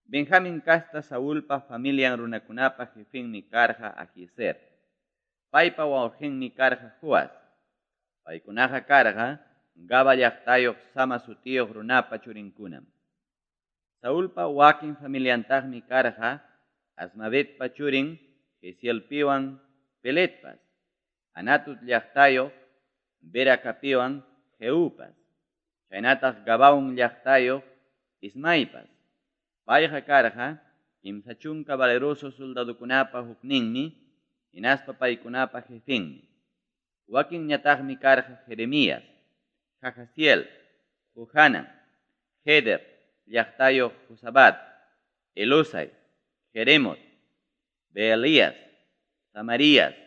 Benjamin casta Saulpa familian runakunapa jefenmi karqa Ahiezer. Paypa wawqinmi karqa Joas. Paykunaqa karqa Gaba llaqtayuq Sama sutiyuq runapa churinkunam. Saulpa wakin familiantaqmi karqa Azmavetpa churin Jezielpiwan Peletpas, Anatut llaqtayuq Beracapiwan Jehupas, chaynataq Gabaon llaqtayuq Ismaipas. Payqa karqa 30 valeroso soldadokunapa hukninmi, hinaspa paykunapa jefenmi. Wakinñataqmi karqa Jeremías, Jahaziel, Johanan, Geder llaqtayuq Jozabad, Eluzai, Jeremot, Beelías, Samarías,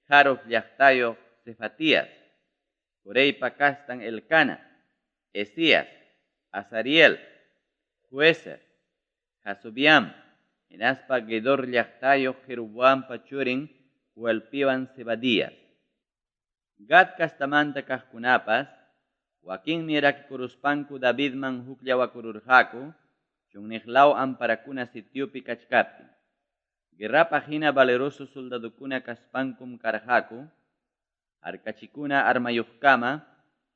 Harof llaqtayuq Sefatías, Coreypa castan Elcana, Esías, Azariel, Joezer, Jasobiam, hinaspa Gedor llaqtayuq Jeroboampa churin Joelpiwan Zebadías. Gad castamanta kaqkunapas, wakinmi rakikuruspanku Davidman hukllawakururqaku, chunniq law amparakuna sitiopi kachkaptin. Guerrapaq hina valeroso soldadokuna kaspankum karqaku, harkachikuna armayuqkama,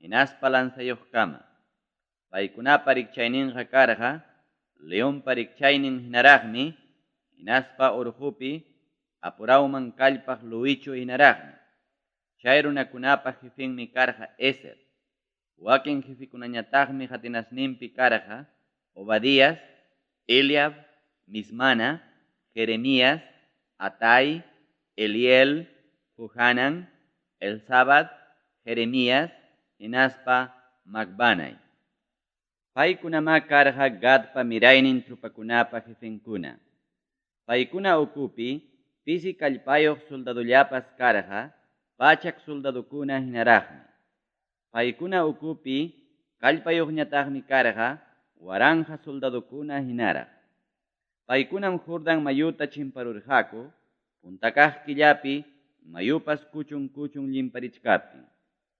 hinaspa lanzayuqkama. Paykunapa rikchayninqa karqa, leonpa rikchaynin hinaraqmi, hinaspa urqupi apurawman kallpaq luwichu hinaraqmi. Chay runakunapa jefenmi karqa Ezer. Wakin jefekunañataqmi qatinasninpi karqa Obadías, Eliab, Mismana, Jeremías, Atai, Eliel, Johanan, Elzabad, Jeremías, hinaspa Macbanai. Paykunamá karqa Gadpa miraynin tropakunapa jefenkuna. Paykuna ukupi pisi kallpayuq soldadollapas karqa 100 soldadokuna hinaraqmi. Paykuna ukupi kallpayuqñataqmi karqa 1000 soldadokuna hinaraq. Paykunam Jordan mayuta chimparurqaku, punta kaq killapi mayupas kuchun kuchun llimparichkaptin.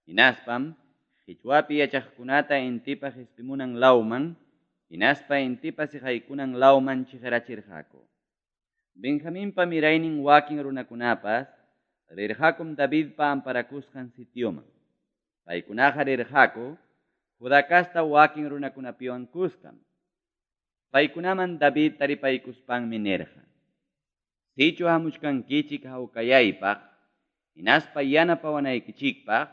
Hinaspam qichwapi yachaqkunata intipa qispimunan lawman, hinaspa intipa siqaykunan lawman chiqirachirqaku. Benjaminpa miraynin wakin runakunapas rirqakum Davidpa amparakusqan sitioman. Paykunaqa rirqaku Judá casta wakin runakunapiwan kuskam. Paykunaman David taripaykuspanmi nirqa: Sichu hamuchkankichik hawkayaypaq, hinaspa yanapawanaykichikpaq,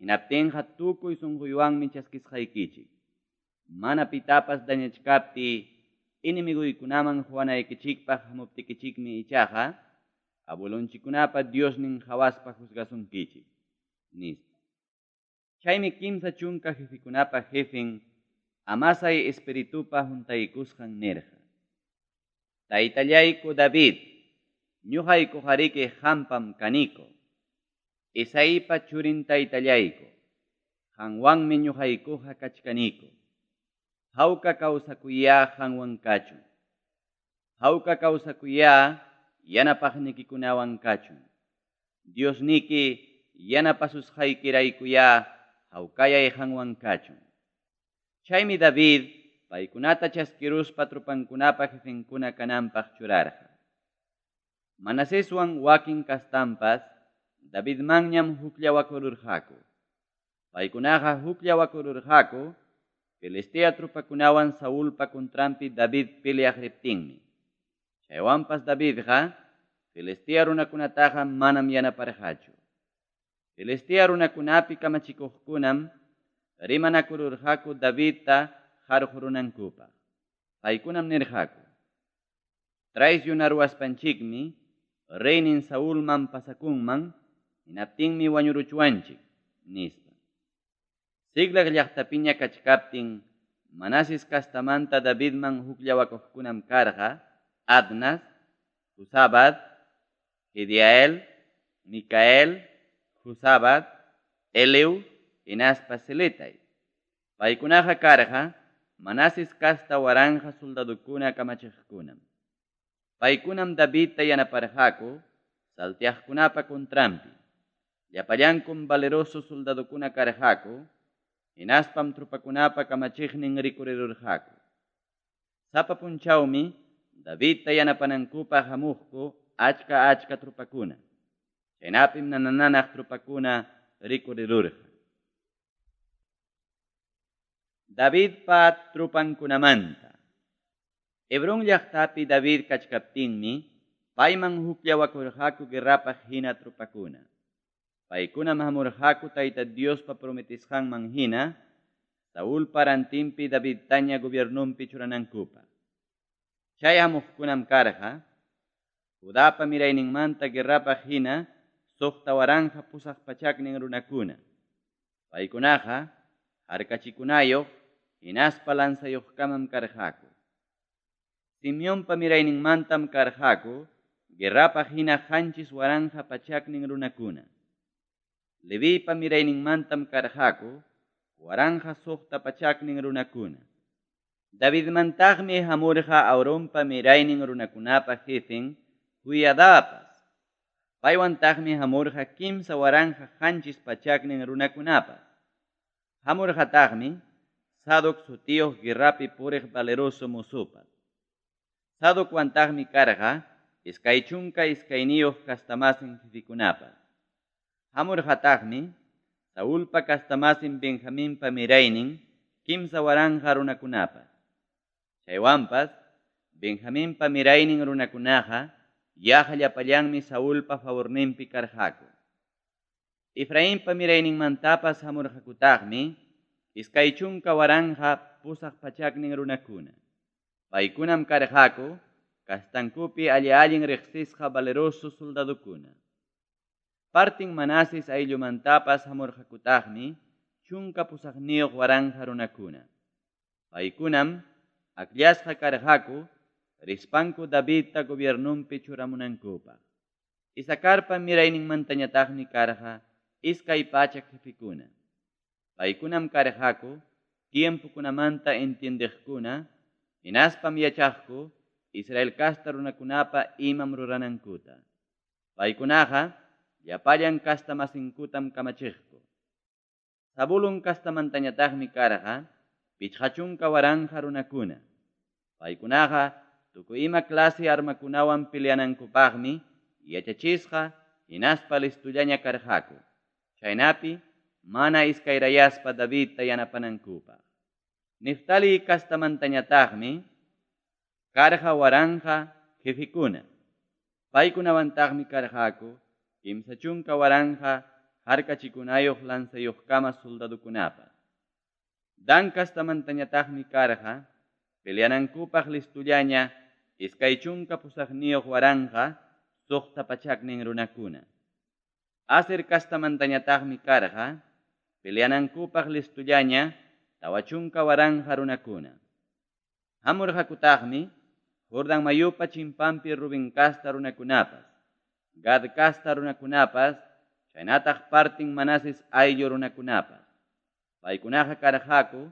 hinaptinqa tukuy sunquywanmi chaskisqaykichik. Mana pitapas dañachkaptiy enemiguykunaman huwanaykichikpaq hamuptikichikmi ichaqa, abuelonchikkunapa Diosnin qhawaspa juzgasunkichik, nispa. Chaymi 30 jefekunapa jefen Amasai espiritupa huntaykusqan nirqa: Taytallayku David, ñuqaykuqariki qampam kaniko. Isaipa churin taytallayku, qanwanmi ñuqaykuqa kachkaniko. Hawka kawsakuyá qanwan kachun. Hawka kawsakuyá yanapaqnikikunawan kachun. Diosniki yanapasusqaykiraykuyá hawkayay qanwan kachun. Chaymi David paykunata chaskiruspa tropankunapa jefenkuna kananpaq churarqa. Manaseswan wakin kastampas Davidmanñam hukllawakururqaku. Paykunaqa hukllawakururqaku Filistea tropakunawan Saulpa contranpi David peleaq riptinmi. Chaywanpas Davidqa Filistea runakunataqa manam yanaparqachu. Filistea runakunapi kamachikuqkunam rimanakururqaku Davidta qarqurunankupaq. Paykunam nirqaku: Traicionaruwaspanchikmi reynin Saulman pasakunman, hinaptinmi wañuruchwanchik, nispa. Siclag llaqtapiña kachkaptin Manases castamanta Davidman hukllawakuqkunam karqa Adnas, Jozabad, Jediael, Micael, Jozabad, Eleu, hinaspa Seletai. Paykunaqa karqa Manases casta 1000 soldadokuna kamachiqkunam. Paykunam Davidta yanaparqaku salteaqkunapa contranpi. Llapallankum valeroso soldadokuna karqaku, hinaspam tropakunapa kamachiqnin rikurirurqaku. Sapa punchawmi Davidta yanapanankupaq hamuqku achka-achka tropakuna. Chaynapim nana-nanaq tropakuna rikurirurqa. Davidpa tropankunamanta. Hebrón llaqtapi David kachkaptinmi payman hukllawakurqaku guerrapaq hina tropakuna. Paykunam hamurqaku Tayta Diospa prometesqanman hina Saulpa rantinpi Davidtaña gobiernonpi churanankupaq. Chay hamuqkunam karqa Judapa mirayninmanta guerrapaq hina 6800 runakuna. Paykunaqa harkachikunayoq hinaspa lanzayuqkamam karqaku. Simeonpa mirayninmantam karqaku guerrapaq hina 7100 runakuna. Leviypa mirayninmantam karqaku 1600 runakuna. Davidmantaqmi hamurqa Aaronpa miraynin runakunapa jefen Joiadapas. Paywantaqmi hamurqa 3700 runakunapas. Hamurqataqmi Sadoc sutiyuq guerrapi puriq valeroso mozopas. Sadocwantaqmi karqa 22 castamasin jefekunapas. Hamurqataqmi Saulpa castamasin Benjaminpa miraynin 3000 runakunapas. Chaywanpas Benjaminpa miraynin runakunaqa yaqa llapallanmi Saulpa favorninpi karqaku. Efrainpa mirayninmantapas hamurqakutaqmi 20,800 runakuna. Paykunam karqaku kastankupi alli-allin riqsisqa valeroso soldadokuna. Partin Manases ayllumantapas hamurqakutaqmi 18,000 runakuna. Paykunam akllasqa karqaku rispanku Davidta gobiernonpi churamunankupaq. Isacarpa mirayninmantañataqmi karqa 200 jefekuna. Paykunam karqaku tiempokunamanta entiendeqkuna, hinaspam yachaqku Israel casta runakunapa imam ruranankuta. Paykunaqa llapallan castamasinkutam kamachiqku. Zabulón castamantañataqmi karqa 50,000 runakuna. Paykunaqa tukuy ima clase armakunawan peleanankupaqmi yachachisqa hinaspa listullaña karqaku. Chaynapi mana iskayrayaspa Davidta yanapanankupaq. Neftali castamantañataqmi karqa 1,000 jefekuna. Paykunawantaqmi karqaku 30,000 harkachikunayuq lanzayuqkama soldadokunapas. Dan castamantañataqmi karqa peleanankupaq listullaña 28,600 runakuna. Aser castamantañataqmi karqa peleanankupaq listullaña 40,000 runakuna. Hamurqakutaqmi Jordán mayupa chimpanpi Rubén casta runakunapas, Gad casta runakunapas, chaynataq partin Manases ayllu runakunapas. Paykunaqa karqaku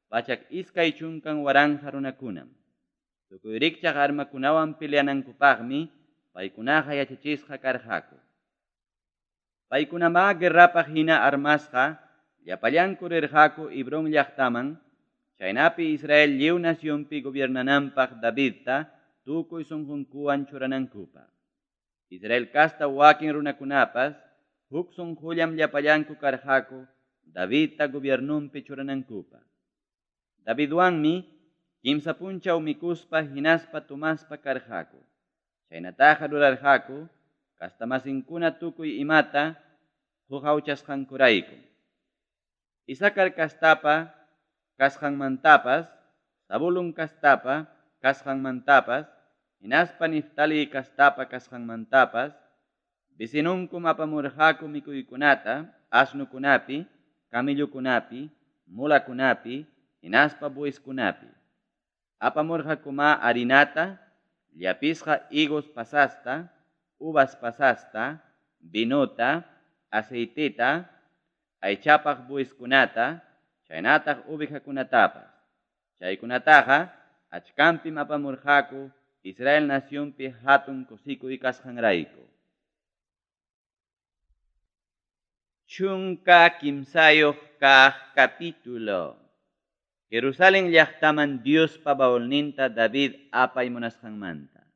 120,000 runakunam. Tukuy rikchaq armakunawan peleanankupaqmi paykunaqa yachachisqa karqaku. Paykunamá guerrapaq hina armasqa llapallanku rirqaku Hebrón llaqtaman, chaynapi Israel lliw nacionpi gobiernananpaq Davidta tukuy sunqunkuwan churanankupaq. Israel casta wakin runakunapas huk sunqullam llapallanku karqaku Davidta gobiernonpi churanankupaq. Davidwanmi kimsa punchaw mikuspa hinaspa tomaspa karqaku. Chaynataqa rurarqaku kastamasinkuna tukuy imata huqawchasqankurayku. Isacar castapa kasqanmantapas, Zabulón castapa kasqanmantapas, hinaspa Neftali castapa kasqanmantapas, vecinunkum apamurqaku mikuykunata asnukunapi, camellokunapi, mulakunapi, hinaspa bueyeskunapi. Apamurqakuma harinata, llapisqa higos pasasta, uvas pasasta, vinota, aceiteta, aychapaq bueyeskunata, chaynataq ovejakunatapas. Chaykunataqa achkanpim apamurqaku Israel nacionpi hatun kusikuy kasqanrayku. 13 kaq capítulo. Jerusalén llaqtaman Diospa baulninta David apay munasqanmanta.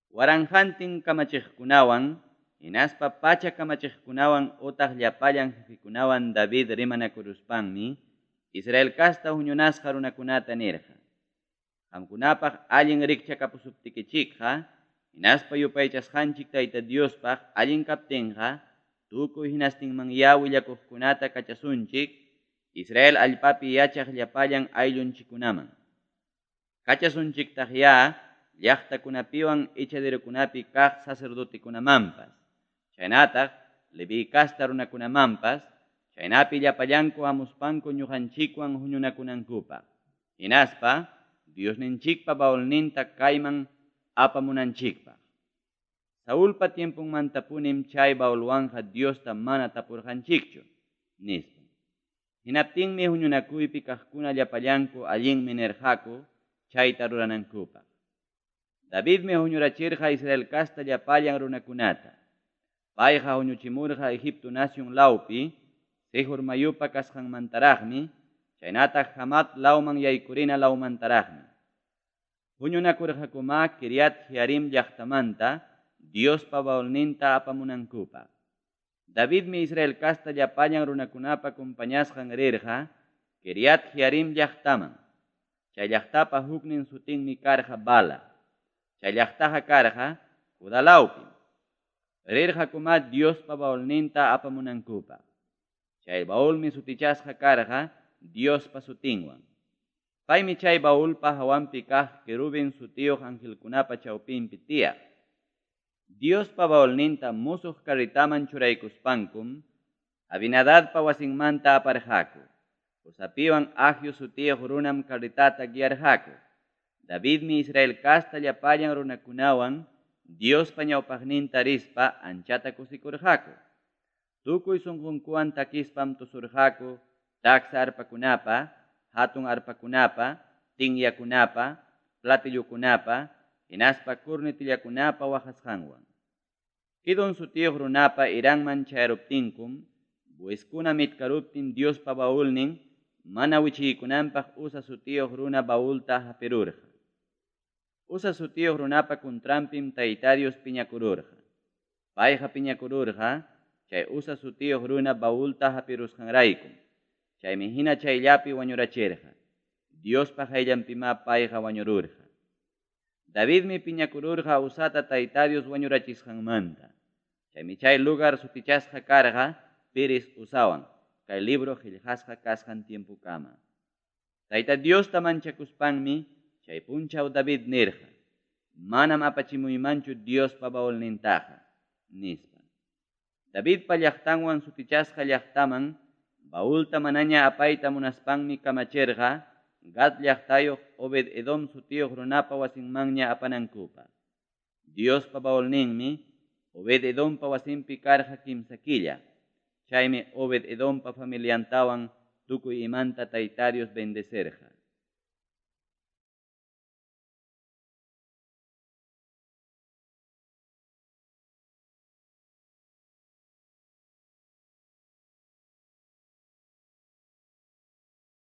Waranqantin kamachiqkunawan, hinaspa 100 kamachiqkunawan utaq llapallan jefekunawan David rimanakuruspanmi, Israel casta huñunasqa runakunata nirqa: Qamkunapaq allin rikchakapusuptikichikqa, hinaspa yupaychasqanchik Tayta Diospaq allin kaptinqa, tukuy hinastinmanyá willakuqkunata kachasunchik, Israel allpapi yachaq llapallan ayllunchikkunaman. Kachasunchiktaqyá llaqtakunapiwan echaderokunapi kaq sacerdotekunamanpas, chaynataq Leví casta runakunamanpas, chaynapi llapallanku hamuspanku ñuqanchikwan huñunakunankupaq. Hinaspa Diosninchikpa baulninta kayman apamunanchikpaq. Saulpa tiemponmantapunim chay baulwanqa Diosta mana tapurqanchikchu, nispa. Hinaptinmi huñunakuypi kaqkuna llapallanku allinmi nirqaku chayta ruranankupaq. Davidmi huñurachirqa Israel casta llapallan runakunata. Payqa huñuchimurqa Egipto nación lawpi, Sihor mayupa kasqanmantaraqmi, chaynataq Hamat lawman yaykurina lawmantaraqmi. Huñunakurqakumá Kiriat Jearim llaqtamanta Diospa baulninta apamunankupaq. Davidmi Israel casta llapallan runakunapa compañasqan rirqa Kiriat Jearim llaqtaman. Chay llaqtapa huknin sutinmi karqa Bala. Chay llaqtaqa karqa Judá lawpim. Rirqakumá Diospa baulninta apamunankupaq. Chay baulmi sutichasqa karqa Diospa sutinwan. Paymi chay baulpa hawanpi kaq querubin sutiyuq angelkunapa chawpinpi tiyaq. Diospa baulninta musuq carretaman churaykuspankum, Abinadadpa wasinmanta aparqaku. Usapiwan Ahio sutiyuq runam carretata guiarqaku. Davidmi Israel casta llapallan runakunawan Diospa ñawpaqninta rispa anchata kusikurqaku. Tukuy sunqunkuwan takispam tusurqaku taksa arpakunapa, hatun arpakunapa, tinyakunapa, platillukunapa, hinaspa cornetillakunapa waqasqanwan. Kidon sutiyuq runapa iranman chayaruptinkum, bueskuna mitkaruptin Diospa baulnin mana wichiykunanpaq Usa sutiyuq runa baulta hapirurqa. Usa sutiyuq runapa contranpim Tayta Dios piñakururqa. Payqa piñakururqa chay Usa sutiyuq runa baulta hapirusqanraykum. Chaymi hina chayllapi wañurachirqa. Diospa qayllanpimá payqa wañururqa. Davidmi piñakururqa Usata Tayta Dios wañurachisqanmanta. Chaymi chay lugar sutichasqa karqa Piris Usawan, kay libro qillqasqa kasqan tiempokama. Tayta Diosta manchakuspanmi chay punchaw David nirqa: Manam apachimuymanchu Diospa baulnintaqa, nispa. Davidpa llaqtanwan sutichasqa llaqtaman baulta manaña apayta munaspanmi kamachirqa Gad llaqtayuq Obed Edom sutiyuq runapa wasinmanña apanankupaq. Diospa baulninmi Obed Edompa wasinpi karqa kimsa killa. Chaymi Obed Edompa familiantawan tukuy imanta Tayta Dios bendecerqa.